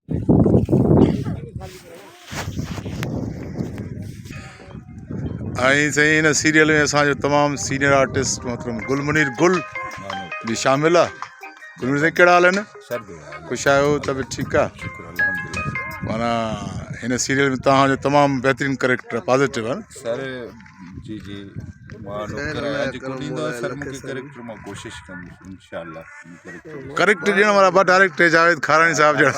۽ سائين هن سيريل ۾ اسان جو تمام سينيئر آرٽسٽ محترم گل منير گل به شامل آ گل منير سائين ڪهڙا حال آهن خوش آهيو طبيعت ٺيڪ آ معنيٰ هن سيريل ۾ توهان جو تمام بهترين ڪريڪٽر پازيٽو آ سر جي جي مان نوڪر آهيان جيڪو ڏيندو سر مونکي ڪريڪٽر مان ڪوشش ڪندس انشاء الله ڪريڪٽر ڏيڻ وارا ٻه ڊائريڪٽر جاويد کاراڻي صاحب جهڙا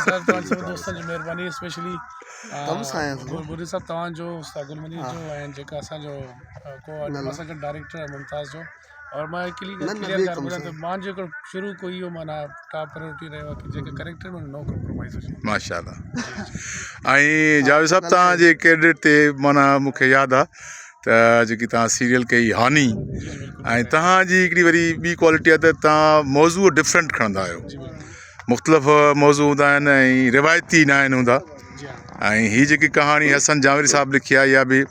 سر توهان سڀ دوستن جي مهرباني اسپيشلي گل صاحب توهان جو استاد گل منير جو ۽ جيڪا اسان جو ڪو اسان جو ڊائريڪٽر ممتاز جو اور مان هڪڙي ڪليئر ڳالهه ٻڌايان ته مان جيڪو شروع کان اهو معنيٰ ٽاپ پرائرٽي رهيو آهي ڪي جيڪي ڪريڪٽر ۾ نو ڪمپرومائز هجي ماشاء الله ۽ جاويد صاحب توهان جي ڪريڊٽ تي معنيٰ مونکي ياد آ ته جيڪي توهان سيريل ڪئي هاني ۽ توهان جي هڪڙي وري ٻي ڪوالٽي آ ته توهان موضوع ڊفرنٽ کڻندا آهيو مختلف موضوع هوندا آهن ۽ روايتي نه آهن هوندا ۽ هي جيڪي ڪهاڻي حسن جانوري صاحب لکي آهي اها به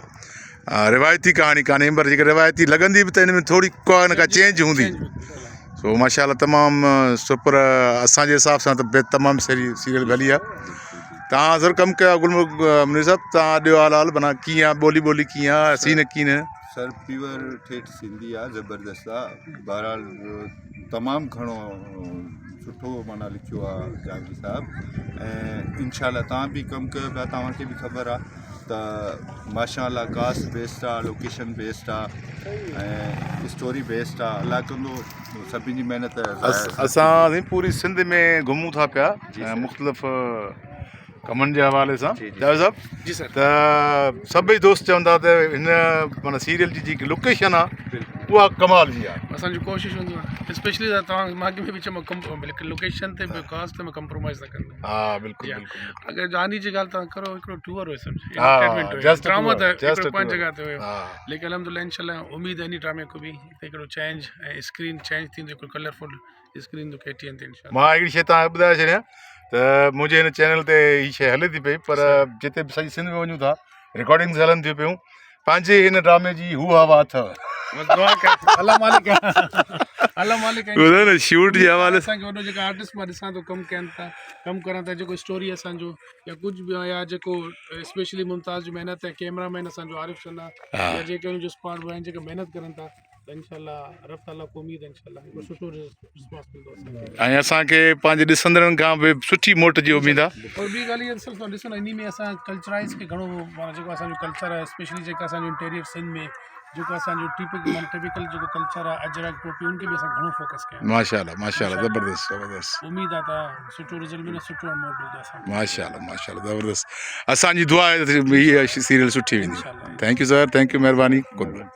روايتي ڪهاڻي ڪانهي پر جيڪا روايتي لڳندي به ته ان ۾ ٿوري ڪا نه ڪا چينج هوندي سو ماشاء الله تمام سپر اسانجي حساب سان ته تمام سيريل ڀلي آهي تان سر ڪم ڪيو گل منير صاحب تان ڏيو حال حال معنيٰ ڪيئن آهي ٻولي ٻولي ڪيئن آهي سين ڪيئن آهن سر پيور ٺيٺ سنڌي آهي زبردست آهي بهرحال تمام گهڻو سٺو معنيٰ لکيو آهي جهانگير صاحب ۽ انشاء الله تان به ڪم ڪيو پيا توهان کي به خبر آهي ته ماشاء الله ڪاسٽ بيسٽ آ لوڪيشن بيسٽ آ ۽ اسٽوري بيسٽ آ الله ڪندو سڀني جي محنت اسان پوري سنڌ ۾ گهمون ٿا پيا ۽ مختلف ڪمن جي حوالي سان جاويد صاحب جي سر ته سڀئي دوست چون ٿا ته هن معنيٰ سيريل جي جيڪي لوڪيشن آ اها ڪمال جي آ اسان جي ڪوشش هوندي آ اسپيشلي توهان مان اڳ ۾ به چيو مان لوڪيشن تي به ڪاسٽ تي مان ڪمپرومائز نه ڪندو ها بلڪل بلڪل اگر جاني جي ڳالهه توهان ڪرو هڪڙو ٽوئر هيو سمجهه انٽرٽينمينٽ هيو ڊرامو ته هڪڙو پنهنجي جڳهه تي هيو ليڪن الحمدلله انشاء الله اميد انهي ڊرامي کان به ته هڪڙو چينج ۽ اسڪرين چينج ٿيندو هڪڙو ڪلرفل اسڪرين ٿو ڪي ٽي اين تي انشاء الله مان هڪڙي شي توهان کي ٻڌائي ڇڏيان ته منهنجي هن چينل تي هي شي هلي ٿي پئي پر جتي به سڄي سنڌ ۾ وڃون ٿا رڪارڊنگز هلن ٿيون پيون پنهنجي هن ڊرامي جي هو هوا اٿو بس دعا ڪر الله مالڪ الله مالڪ ٻڌو نه شوٽ جي حوالي اسان کي وڏو جيڪا آرٽسٽ مان ڏسان ٿو ڪم ڪين ٿا ڪم ڪرن ٿا جيڪو اسٽوري اسان جو يا ڪجهه به يا جيڪو اسپيشلي ممتاز جي محنت ۽ ڪيمرا مين اسان جو عارف چنا يا جيڪي ان جو اسپاٽ بوائي جيڪا محنت ڪرن ٿا ته انشاء الله رب تعالي کي اميد انشاء الله هڪ سٺو رسپانس ملندو اسان کي ۽ اسان کي پنهنجي ڏسندڙن کان به سٺي موٽ جي اميد آهي اور ٻي ڳالهه اها صرف ڏسو نه انهي ۾ اسان ڪلچرائز کي گهڻو معنيٰ جيڪو اسان جو ڪلچر آهي اسپيشلي جيڪا اسان جو انٽيريئر سنڌ ۾ جيڪو اسان جو ٽيپڪ معنيٰ ٽيپيڪل جيڪو ڪلچر آهي اجرڪ ٽوپي ان کي به اسان گهڻو فوڪس ڪيو ماشاء الله ماشاء الله زبردست زبردست اميد آهي ته سٺو رزلٽ ملندو سٺو موٽ ملندو اسان کي ماشاء الله ماشاء الله زبردست اسان جي دعا آهي ته هي سيريل سٺي ويندي thank you sir thank you مهرباني قربان.